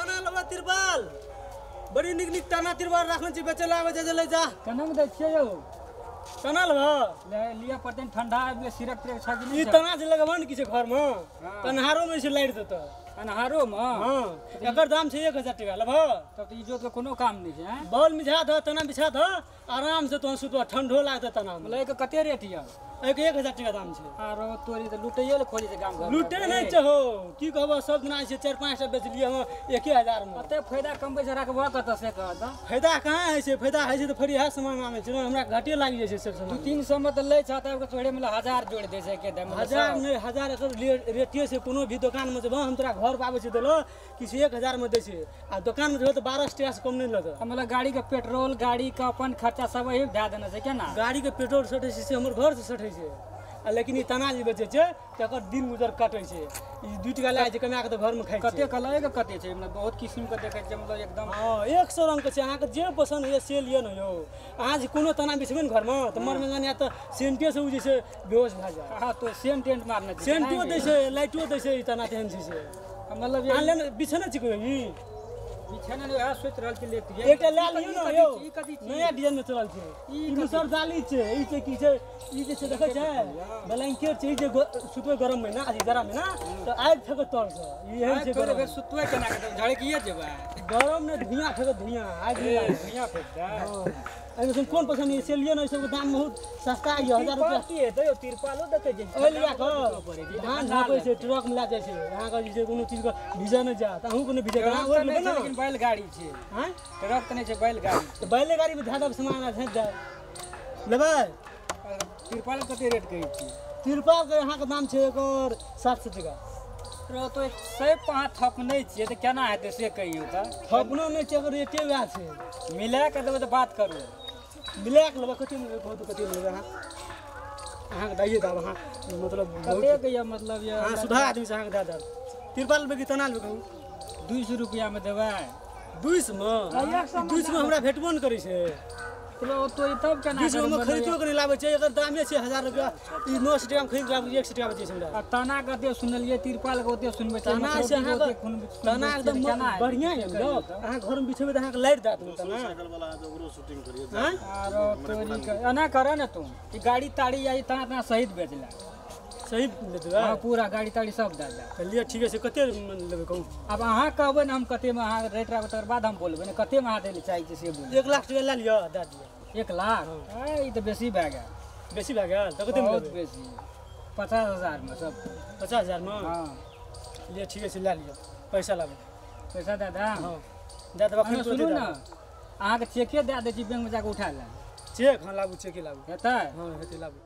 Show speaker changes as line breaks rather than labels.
तना लेबा तिरपाल बड़ी निक निक तना तिरपाल राखने छी बेचे ला आबै जे ले जा।
केना दै छियै यौ?
तना लेबा
ले लिया पड़तै ठंडा आबि गेलै सिरक तिरक छै कि
ई
नहि?
तना जे लगबा ने किछु घर में अन्हारो में से लाइट देतौ।
अन्हारो में?
हां एकर दाम छै 1000 टका लेबा।
तब तऽ इजोत के कोनो काम नहि छै।
बॉल मिझा दह तना बिछा दह आराम से तोहन सुतबा ठंडो लागतै तना में।
मतलब एकर कते रेट यऽ?
एक 1000 टका दाम छै।
आरो तोरी तऽ लुटैये ले खोजै छै गाम घर।
लुटे नहि छै हो की कहबो सब दिना छै 4-5 टा बेचलियै हम 1000 में।
कते फायदा कमबै छै राखबो कतऽ से कह तऽ?
फायदा कहाँ होइ छै? फायदा होइ छै तऽ फेर इएह सामान आनै छै हमरा घाटे लागि जाइ छै सब सामान।
2-300 में तऽ लै छै तऽ ओकरा तोड़े में 1000 जोड़ि दै छै के दाम।
1000 नहि 1000 एकर रेटे छै। कोनो भी दोकान में जेबह हम तोरा घर पर आबै छै देलो किछु 1000 में दै छै आ दोकान में जेबह तऽ 1200 टका से कम नहि लेतौ।
मतलब गाड़ी के पेट्रोल गाड़ी के अपन खर्चा सब एही दए देने छै केना?
गाड़ी के पेट्रोल सटै छै से हमर घर से सटै छै आ लेकिन ई तना जे बेचै छै तकर दिन गुजर कटै छै। ई 2 टका लए छै कमा के तऽ घर में खाइ छै।
कते कलर के कते छै? मतलब बहुत किस्म के देखै छियै मतलब एकदम।
हां 100 रंग के छै अहाँके जे पसन्द होइए से लिअ ने यौ। अहाँ जे कोनो तना बेचबै ने घर में तऽ मर में या तऽ सेंटे से उ जे छै बेहोश भए जायत।
हां तो सेंट टेंट मारने छै।
सेंटो दै छै लाइटो दै छै ई तना तेहन छै से।
मतलब
अहाँ लेने बिछने छी कोइ ई?
बिछने नहि वएह सोचि रहल छी लेतियै।
एकटा लए लियौ ने यौ
ई कथी छी?
नया डिजाइन में चलल छै ई मुसर जाली छै ई छै की छै ई जे छै देखै छै ब्लैंकेट छै ई जे सुतबै गरम में ना अथी जाड़ा में ना तऽ आगि फेकत तर से ई एहन छै गरम।
फेर सुतबै केना के झड़किए जेबै?
गरम ने धुइयां फेकत धुइयां आगि नहि लागत।
धुइयां फेकतै।
हां एहिमे कोन पसन्द यऽ से लियौ ने। एहि सबके दाम बहुत सस्ता यऽ 1000 रुपया।
की हेतै यौ? तिरपालो देखै छै
ओहि लए कऽ धान झाँपै छै ट्रक में लए जाइ छै अहाँके जे छै कोनो चीजके भीजऽ नहि जायत अहूँके नहि भीजत। अहाँ ओहि लेबै ने।
लेकिन बैलगाड़ी छै।
आँय
ट्रक तऽ नहि छै बैलगाड़ी छै।
तऽ बैलेगाड़ी में धए देब सामान आ झाँपि देब। लेबै?
तिरपाल कते रेट कहै छियै?
तिरपालके अहाँके दाम छै एकर 700 टका।
तो 100 अहाँ थपने छियै तऽ केना हेतै से कहियौ तऽ?
थपनो नहि छै एकर रेटे वएह छै।
मिला कऽ देबै तऽ बात करू।
मिला कऽ लेबै कतेमे लेबै कहू तऽ कतेमे लेबै अहाँ? अहाँके दैए देब अहाँ मतलब
कतेक यऽ मतलब यऽ
अहाँ सुधा आदमी से अहाँके दए देब। तिरपाल लेबै कि तना लेबै कहू?
200 रुपैआमे देबै।
200 में? 200 में हमरा भेटबो नहि करै छै।
तब केना?
200 में खरीदो के नहि लाबै छै एकर दामे छै 1000 रुपया। ई 900 टका में खरीद लाबै 100 टका बेचै छै हमरा।
आ तना कते सुनलियै तिरपाल के ओते सुनबै छै।
तना से अहाँके तना एकदम बढ़िया यऽ ने। अहाँ घर में बिछेबै तऽ अहाँके लाइट देत ने तना।
आरो तोरी के एना करऽ ने तू ई गाड़ी ताड़ी या ई तना तना सहित बेचला।
सही बेचबै?
हां पूरा गाड़ी ताड़ी सब दए दे।
चलिए ठीक छै कते लेबै कहू?
आब अहाँ कहबै ने हम कते में अहाँ रेट राखबै तकर बाद हम बोलबै ने कते में अहाँ दै लए चाहै छियै से बोलू।
1 लाख टका लए लिअ दए दिअ।
1 लाख? ई तऽ बेसी भए गेल।
बेसी भए गेल तऽ कतेमे लेबै?
बेसी 50,000 में सब।
50,000 में?
हाँ
लिअ ठीक छै लए लिअ पैसा लाबू।
पैसा दए दे?
हाँ दए देब अखन।
सुनू ने अहाँके चेके दए दै छी बैंक में जाकऽ उठा ले।
चेक? हाँ लाबू चेके लाबू।
हेतै?
हाँ हेतै लाबू।